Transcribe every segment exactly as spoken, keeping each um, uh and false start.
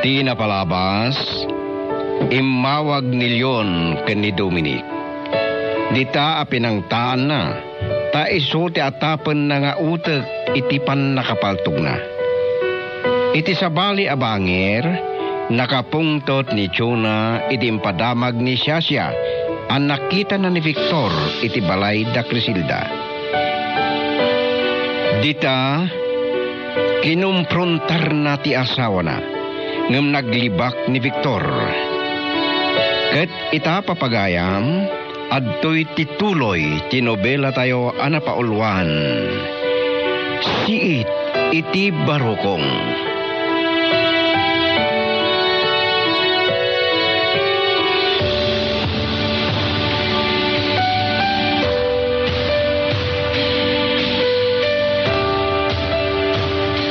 Idi napalabas, immawag ni Leon ken ni Dominic. Dita a pinangtaanna, ta isu ti atapenna nga utek iti pannakapaltogna. Iti sabali a bangir, nakapungtot ni Jonah idi impadamag ni Shasha a nakitana ni Victor iti balay da Criselda. Dita, kinumprontarna ti asawana, ngem naglibak ni Victor. Ket ita, papagayam, adtoy ti tuloy ti nobelatayo a napauluan, Siit iti Barukong.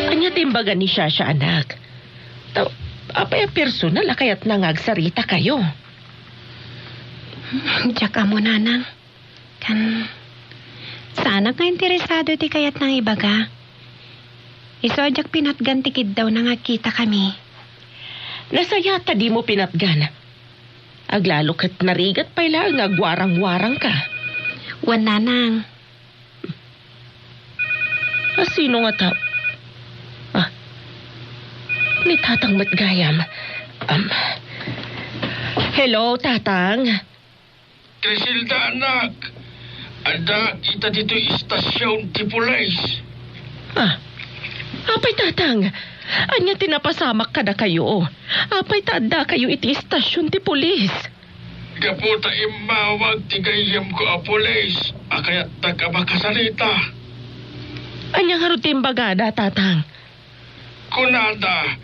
Ania ti imbaga ni Shasha, anak? Ta, apay a personal a kayatna nga agsarita kayo? Diak ammo, nanang. Kan, saanak nga interesado iti kayatna nga ibaga. Isu a diak pinatgan ti kiddawna nga agkita kami. Nasayaat ta dimo pinatgan. Aglalo ket narigat pay laeng nga agwarang-warang ka. Wen, nanang. A, sino ngata? Ah, ni Tatang met gayam. Um, hello, Tatang. Criselda, anak. Adda ita ditoy istasion ti pulis. Ah, apay, Tatang? Ania ti napasamak kadakayo? Apay ta addakayo iti istasion ti pulis? Gapu ta immawag ti gayyemko a pulis a kayatdak a makasarita. Ania ngarud ti imbagada, Tatang? Kunada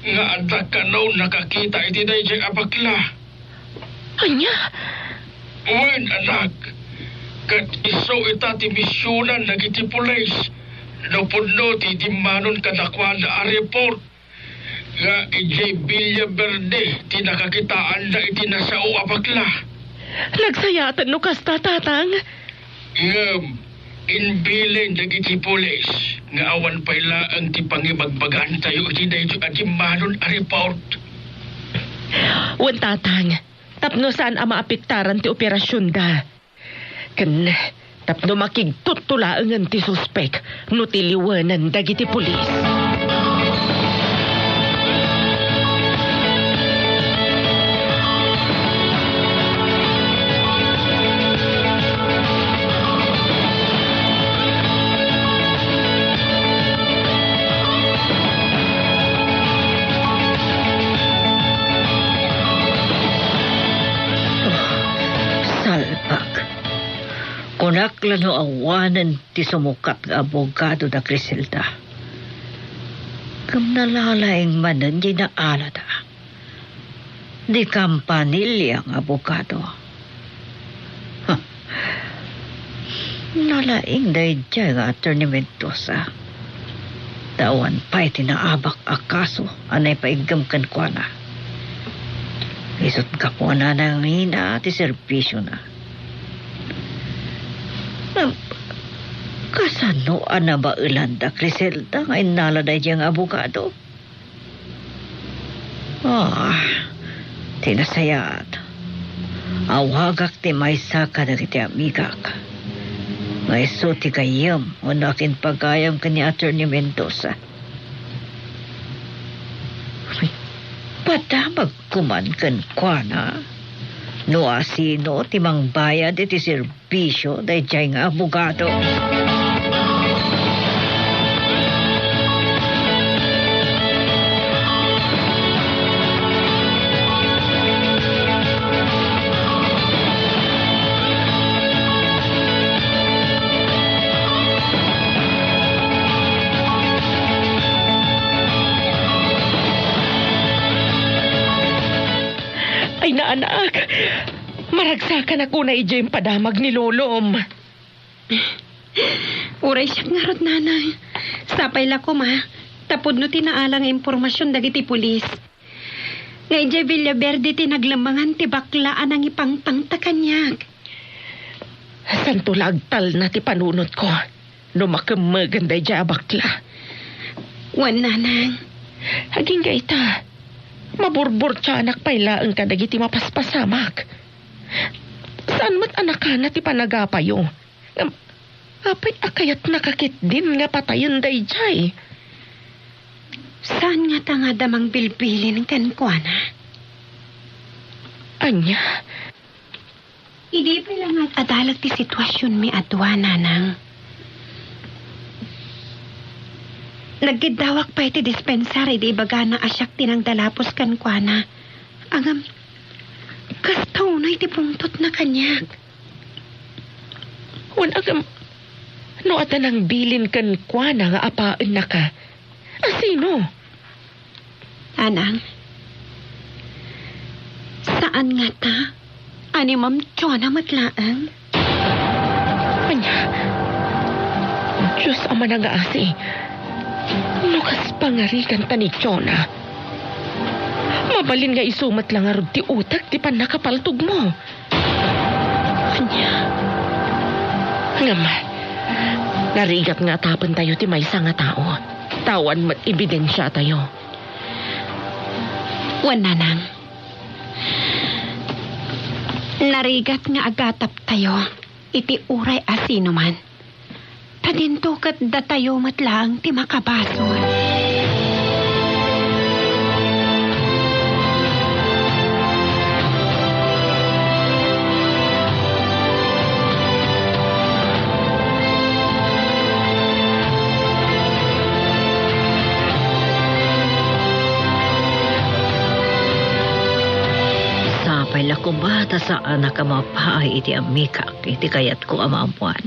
nga adda kano nakakita iti daydiay a bakla. Ania? Wen, anak. Ket isu ita ti misionan dagiti pulis no pudno ti dimmanon kadakuada a report nga idiay Villa Verde ti nakakitaanda iti nasao a bakla. Nagsayaatan no kasta, Tatang. Ngem, imbilin dagiti pulis nga awan pay laeng ti pangibagbagaantayo iti daytoy a dimmanon a report. Wen, Tatang, tapno saan a maapektaran ti operasionda. Ken tapno makigtutto laengen ti suspek no tiliwenen dagiti pulis. Oh, salpak. Kunak la no awanen ti sumukat nga abogado da Criselda. Ngem nalalaing manen diay naalada. Di kampanilia nga abogado. Huh. Nalaing daydiay nga Attorney Mendoza. Ta awan pay ti naabak a kaso a naipaiggem kenkuana. Isut' gapuana nangina ti serbisiona. Ngem, kasano a nabaelan da Criselda nga innala daydiay nga abogado? Ah, ti nasayaat. Awagak ti maysa kadagiti amigak nga isu ti gayyem wenno akinpagayam ken ni Attorney Mendoza. Padamag koman kenkuana no asino ti mangbayad iti serbisio daydiay nga abogado. Ay, naanak! Maragsakanak unay idiay impadamag ni lolom. Uray siak ngarud, nanang. Sapay la koma, ta pudno ti naala nga impormasion dagiti pulis. Nga idiay Villaverde ti naglemmengan ti bakla a nangipangpangta kaniak. Santo la agtalna ti panunotko no makemmegen daydiay a bakla. Wen, nanang. Agingga ita, Maburburtianak pay laeng kadagiti mapaspasamak. Saan met a nakana ti panagapayo. Ngem, apay a kayatnaka ketdin nga patayen daydiay? Saan ngata nga adda mangbilbilin kenkuana? Ania? Idi pay la nga adalag ti situasionmi a dua, Nanang. Nagkiddawak pay ti dispensar idi ibagana a siak ti nangdalapos kenkuana. Ngem, kasta unay ti pungtotna kaniak. Wen, ngem, no adda nangbilin kenkuana nga apaennaka, a sino? Nanang, saan ngata a ni Ma'am Chona met laeng? Ania? Dios a manangaasi, no kas pangariganta ni Chona, mabalin nga isu met la ngarud ti uteg ti pannakapaltogmo. Ania? Ngem, narigat nga atapentayo ti maysa nga tao. Ta awan met ebidensiatayo. Wen, Nanang. Narigat nga agataptayo iti uray a sinoman. Ta dinto ket datayo met laeng ti makabasol. Sapay la koma ta saanak a mapaay iti amikak iti kayatko a maammoan.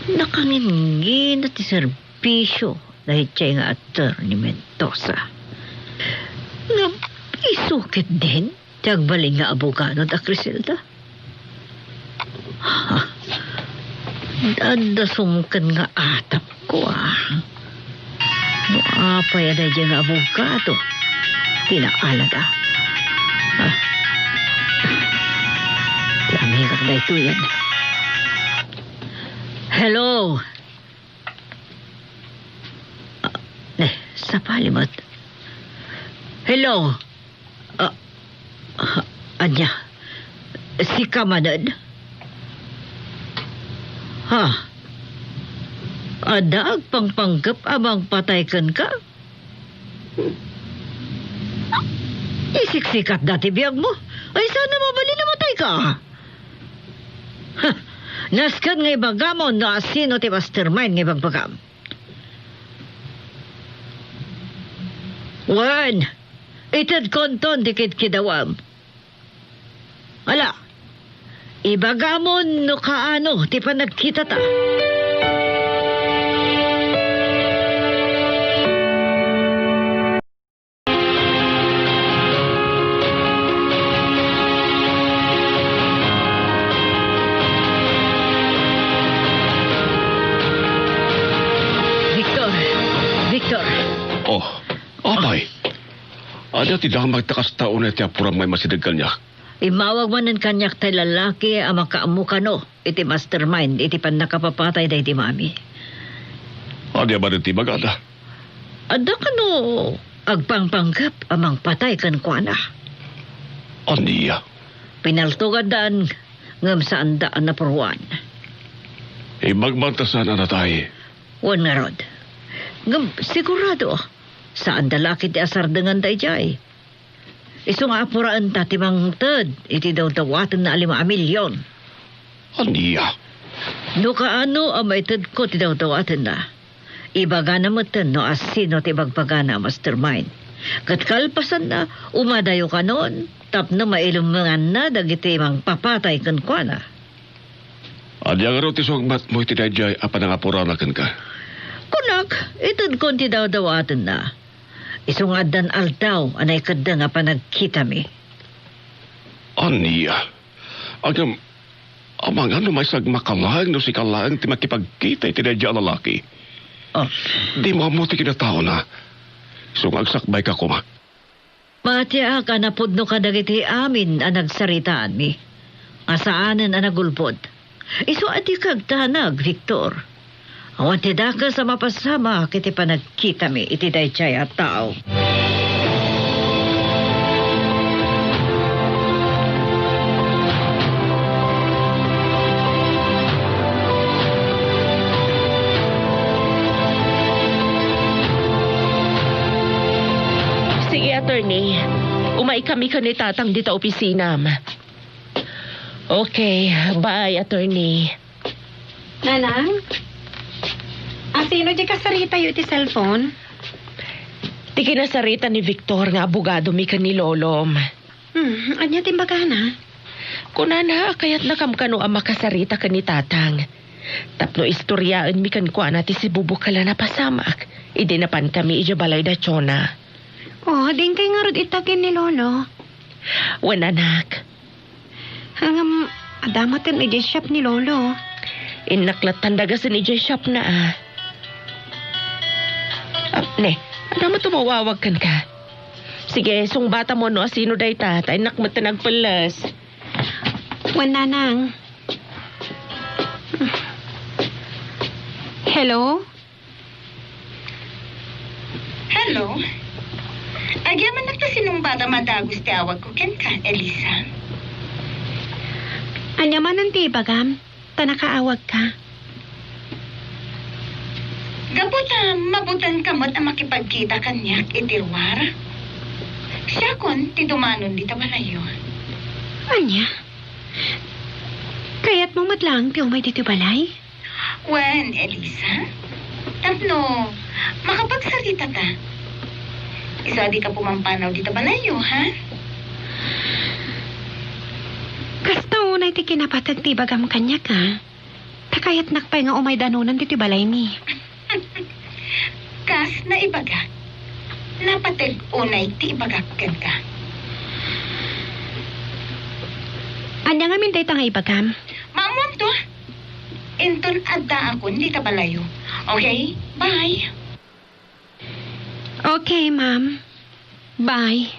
Nakanginnginat ti serbisio daydiay nga attorney Mendoza. Ngem isu ketdin ti agbalin nga abogado da Criselda? Ha? Daddasumken nga atapko, a. No apay a daydiay nga abogado ti naalada? Ah. Ti amikak daytoyen. Hello? Ah, eh, sapay met. Hello? Ah, ah, ania? Sika manen? Ha? Adda agpangpanggep a mangpatay kenka? Isiksikatda ti biagmo. Ay, saan a mabalin a matayka? Ha, nasken nga ibagamon no asino ti mastermind nga ibagbagam. Wen, itedkonton ti kidkidawam. Ala, ibagamon no kaano ti panagkitata. Victor! Victor! Oh, apay. Ania ti damagta kasta unay ti apuram nga immasideg kaniak? Immawag manen kaniak tay lalaki a makaammo kano iti mastermind iti pannakapapatay daydi mami. Ania manen ti ibagada? Adda kano agpangpanggep a mangpatay kenkuana. Ania? Pinaltogandan ngem saanda a napuruan. Imbag man ta saan a natay. Wen ngarud. Ngem sigurado, saanda la ketdi a sardengen daydiay. Isu nga apuraenta ti mangted iti dawdawatenna a lima a milion. Ania? No kaano a maitedko ti dawdawatenna, ibagana metten no asino ti ibagbagana a mastermind. Ket kalpasanna, umadayo kanon tapno mailemmenganna dagiti mangpapatay kenkuana. Ania ngarud ti sungbatmo iti daydiay a panangapurana kenka? Kunak, itedkon ti dawdawatenna. Isu nga addan aldaw a naikeddeng a panagkitami. Ania? Ngem, amangan no maisagmaka laeng no sika laeng ti makipagkita iti daydiay a lalaki. Oh. Dimo ammo ti kinataona. Isu nga agsakbayka koma. Matiak a napudno kadagiti amin a nagsaritaanmi, nga saanen a nagulbod. Isu a dika agdanag, Victor. Awan ti dakes a mapasamak iti panagkitami iti daydiay a tao. Attorney, umaykami ken ni Tatang dita opisinam. Okay, bye, Attorney. Nanang? Asino diay kasaritayo iti cellphone? Ti kinasarita ni Victor nga abogadomi ken ni Lolom. Hmm, ania ti imbagana? Kunana a kayatnakam kano a makasarita ken ni Tatang. Tapno istoriaenmi kenkuana ti sibubukel a napasamak idi napankami idiay balay da Chona. Oh, dinkay ngarud itta ken ni Lolo? Wen, anak. Ngem, adda met idiay shop ni Lolo. Innak lattan dagasen idiay shopna, a. Ah, ne, adda met umawawag kenka. Sige, sungbatam no asino dayta, ta innak met nagpelles. Wen, Nanang. Hello? Hello? Agyamanak ta sinungbatam a dagus ti awagko kenka, Elisa. Ania manen ti ibagam, ta nakaawagka? Gapu ta mabutanka met a makipagkita kaniak iti ruar. Siakon ti dumanon dita balayyo. Ania? Kayatmo met laeng ti umay ditoy balay? Wen, Elisa, tapno makapagsaritata. Isu a dika pumampanaw dita balayyo, ha? Kasta unay ti kinapateg ti ibagam kaniak, a. Ta kayatnak pay nga umay danonan ditoy balaymi. Kas naibagak, napateg unay ti ibagak kenka. Ania ngamin dayta nga ibagam? Maammoamto. Inton addaakon dita balayyo. Okay, bye. Okay, ma'am. Bye.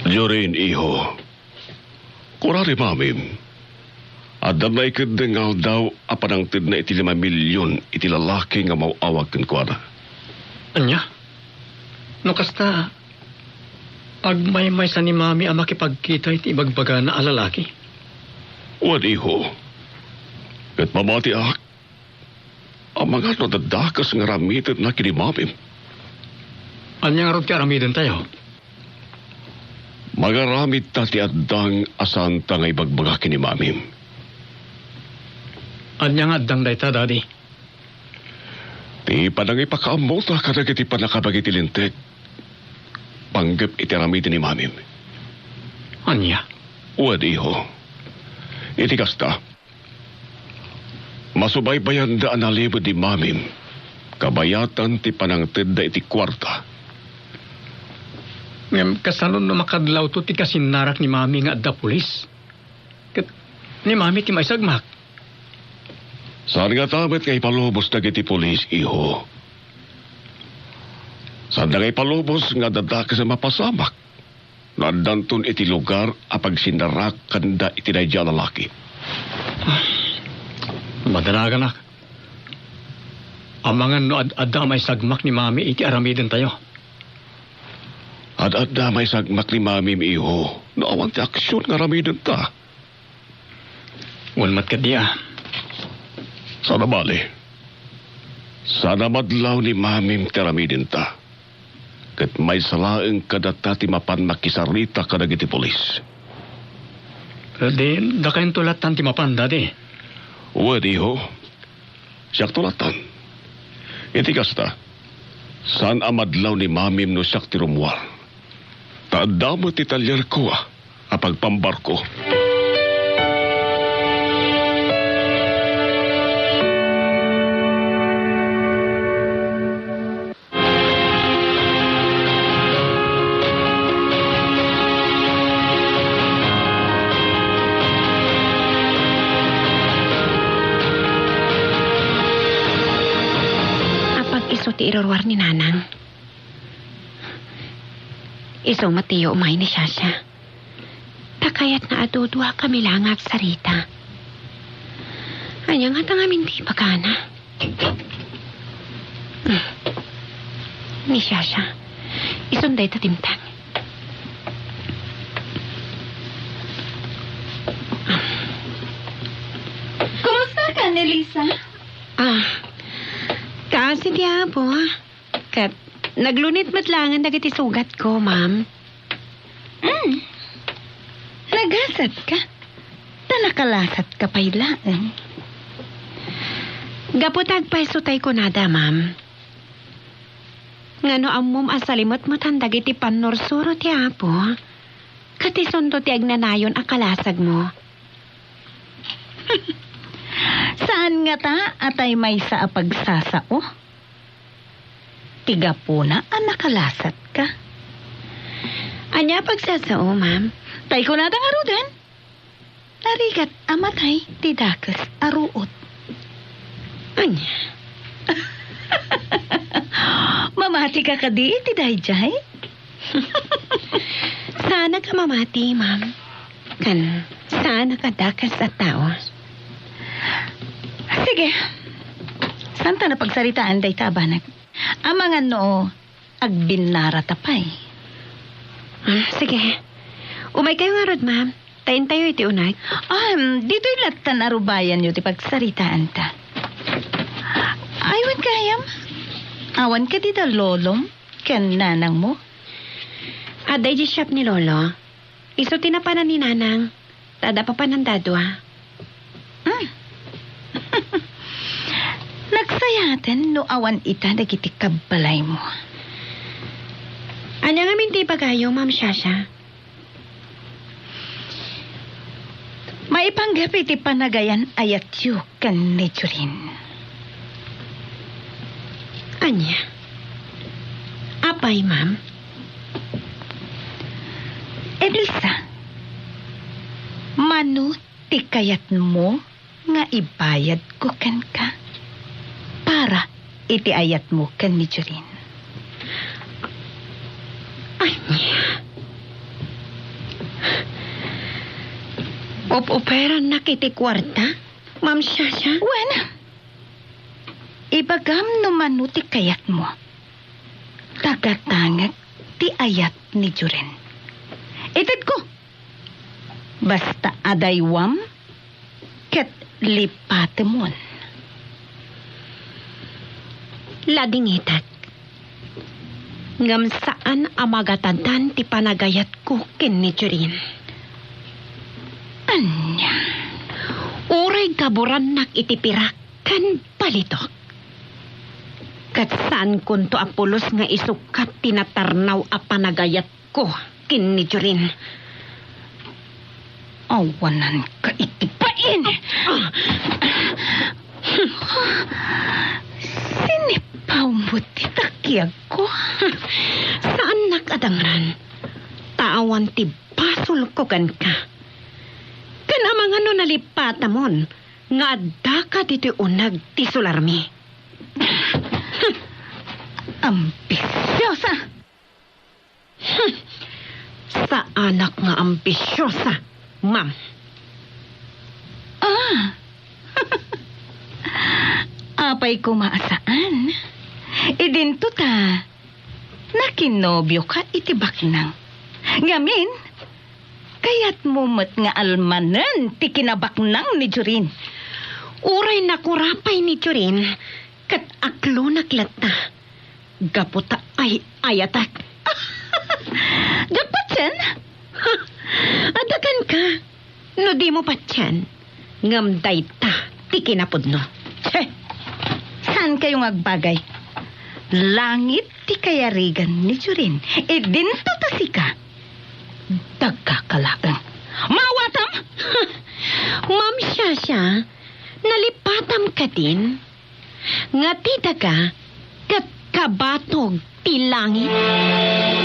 Jorin, iho. Kuna ni mamim, adda naikeddeng nga aldaw a panangtedna iti lima milyon iti lalaki nga maw-awag kenkuana. Ania? No kasta, agmaymaysa ni mami a makipagkita iti ibagbagana a lalaki? Wen, iho. Ket mamatiak, amangan no adda dakes nga aramidenna ken ni mamim. Ania ngarud ti aramidentayo? Mangaramidta ti addang a saanta nga ibagbaga ken ni mamim. Ania nga addang dayta, Daddy? Ti panangipakaammota kadagiti pannakabagi ti Linteg, panggep iti aramiden ni mamim. Ania? Wen, iho. Iti kasta, masubaybayanda a nalimed ni mamim kabayatan ti panangtedda iti kuarta. Ngem kasano no makadlawto ti kasinnarak ni mami nga adda pulis? Ket ni mami ti maisagmak. Saan ngata met nga ipalubos dagiti pulis, iho. Saanda nga ipalubos nga adda dakes a mapasamak no addanton iti lugar a pagsinnarakanda iti daydiay a lalaki. Madanaganak. Amangan no ad-adda a maisagmak ni mami iti aramidentayo. Ad-adda a maisagmak ni mamim, iho, no awan ti aksion nga aramidenta. Wen met ketdi a. Saan a bale. Saan a madlaw ni mamim ti aramidenta. Ket maysa laeng kadata ti mapan makisarita kadagiti pulis. Di, dakayon to lattan ti mapan, Daddy. Wen, iho. Siakto lattan. Iti kasta, saan a madlaw ni mamim no siak ti rummuar. Ta adda met ti talierko a pagpambarko. Apag isu ti iruruar ni Nanang. Isu met ti umay ni Shasha. Ta kayatna a duduakami la nga agsarita. Ania ngata ngamin ti ibagana? Ni Shasha, Isun dayta timtang. Kumusta ka, Nelisa? Ah, kaasi ti Apo. Ket naglunit met laengen dagiti sugatko, ma'am. Mm. Nagasatka? Ta nakalasatka pay laeng. Gapu ta agpayso tay kunada, ma'am. Nga no ammom a salimetmetan dagiti pannursuro ti Apo, ket isunto ti agnanayon a kalasagmo. Saan ngata a tay maysa a pagsasao? Ti gapuna a nakalasatka. Ania a pagsasao, ma'am? Tay kunada ngaruden? Narigat a matay ti dakes a ruot. Ania? Mamatika kadi iti daydiay? Saanak a mamati, ma'am. Ken saanak a dakes a tao. Sige. Saanta a pagsaritaan dayta a banag. Amangan no agbinnarata pay. Ah, sige. Umaykayo ngarud, ma'am. Ta intayo iti uneg. Um, ditoy lattan a rubayanyo ti pagsaritaanta. Ay, wen gayam. Awan kadi da lolom ken nanangmo? Adda idiay shop ni Lolo. Isu ti napanan ni Nanang. Ta adda papananda a dua. Hmm. Nagsayaten no awan ita dagiti kabbalaymo. Ania ngamin ti ibagayo, Ma'am Shasha? Maipanggep iti panagayan-ayatyo ken ni Jorin. Ania? Apay, ma'am? Edilsa, mano ti kayatmo nga ibayadko kenka para iti ayatmo ken ni Jorin? Ania? Op-operannak iti kuarta, Ma'am Shasha? Wen, ibagam no mano ti kayatmo. Tagatangek ti ayat ni Jorin. Itedko. Basta adaywam ket lipatemon. Ladingitek. Ngem saan a magatadan ti panagayatko ken ni Jorin. Ania? Uray gaburannak iti pirak ken balitok. Ket saankonto a pulos nga isukat ti natarnaw a panagayatko ken ni Jorin. Awananka iti bain! Ah! Sinipawmo ti takiagko. Saannak a dangran, ta awan ti basolko kenka. Ken amangan no nalipatamon nga addaka ditoy uneg ti sularmi. Ambisiosa! Hmm. Saanak nga ambisiosa, ma'am. Ah! Apay koma a saan? Idinto ta nakinobioka iti baknang. Ngamin, kayatmo met nga almanen ti kinabaknang ni Jorin. Uray nakurapay ni Jorin, ket aklonak latta. Gapu ta ay-ayatak. Diak patien? Ha? Adda kenka? No dimo patien, ngem dayta ti kinapudno. He! Saankayo nga agbagay? Langit ti kayarigan ni Jorin. Idinto ta sika. Dagaka laeng. Maawatam? Ma'am Shasha, nalipatam kadin? Nga ti daga ket kabatog ti langit. Hmm.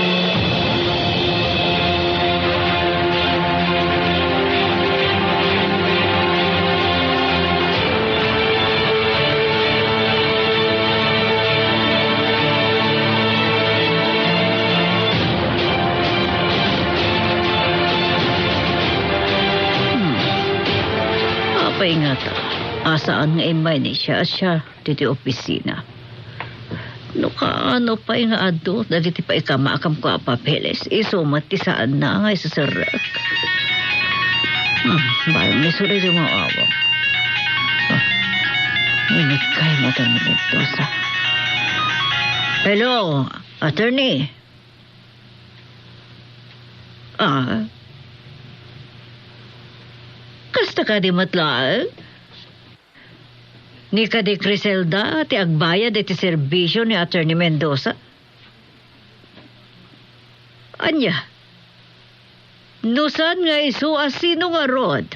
Apay ngata, a saan nga immay ni Shasha ditoy opisina. No kaano pay nga adu dagiti paikam-akam ko a papeles, isu met ti saanna nga isuserrek. Hmm, bayam ni Suri di maawa. Ah, init kay Madam Mendoza. Hello, attorney. Ah. Kasta kadi met laeng? Ni kadi Criselda ti agbayad iti serbisio ni Attorney Mendoza? Ania? No saan nga isu, a sino ngarud?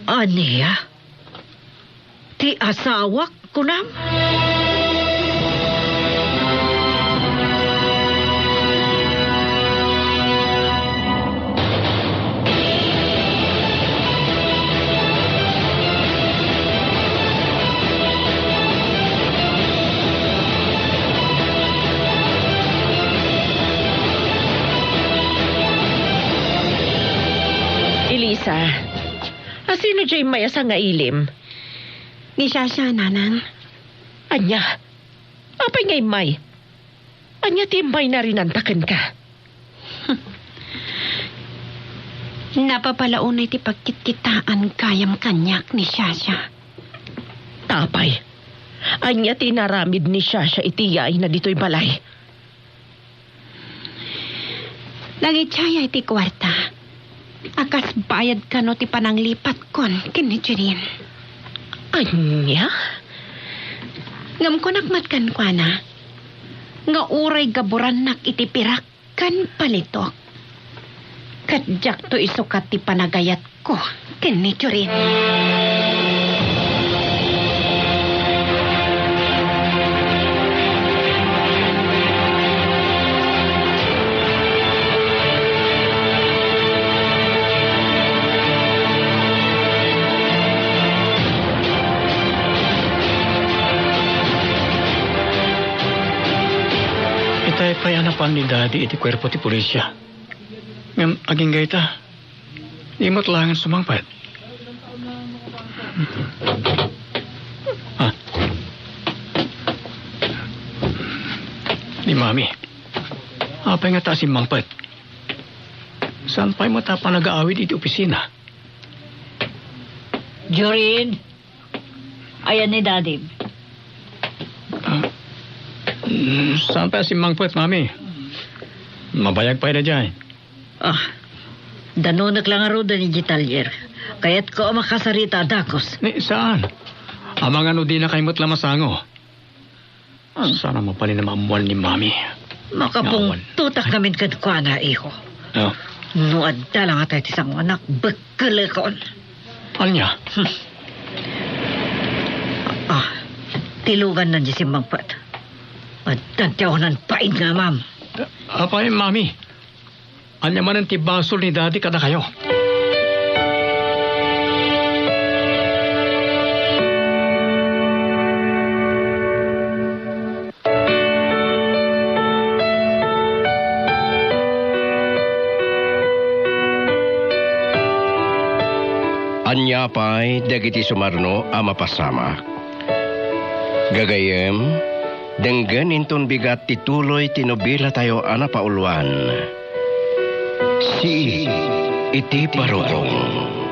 Ania? Ti asawak, kunam? Elisa, asino diay immay a sangailim? Ni Shasha, nanang. Ania? Apay nga immay? Ania ti immay narinanta kenka? Napapalaunay ti pagkitkitaan gayam kaniak ni Shasha. Apay, ania ti inaramid ni Shasha iti yaayna ditoy balay? Nangidiaya iti kuarta a kas bayad kano ti pananglipatkon ken ni Jeline. Ania? Ngem kunak met kenkuana nga uray gaburannak iti pirak ken palitok, ket diakto isukat ti panagayat ko ken ni Jorin. Itay pay a napan ni Daddy iti kuerpo ti pulisya. Ngem agingga ita, di met laengen sumangpet. Ah. Ni Mami, apay ngata a simmangpet? Saan pay met a panagaawid iti opisina? Jorin, ayan ni Daddy. Ah, mm, saan pay a simmangpet, Mami? Mabayag pay daydiay. Ah, danunek la ngaruden idiay talyer. Kayatko a makasarita a dakes. Ni, saan? Amangan no dina kay met la masango. Ah. Saan a mabalin a maammuan ni Mami? Makapungtotak ngamin kenkuana, iho. Ah. No adda la ngata iti sangoanak, bekkelekon. Ania? Hmm. Ah, ti luganna diay simmangpet. Addan ti awanan paid nga amam. Apay, Mami? Ania manen ti basol ni Daddy kadakayo? Ania pay dagiti sumarno a mapasamak? Gagayyem, denggen inton bigat ti tuloy ti nobilatayo a napauluan. Sii iti Barukong.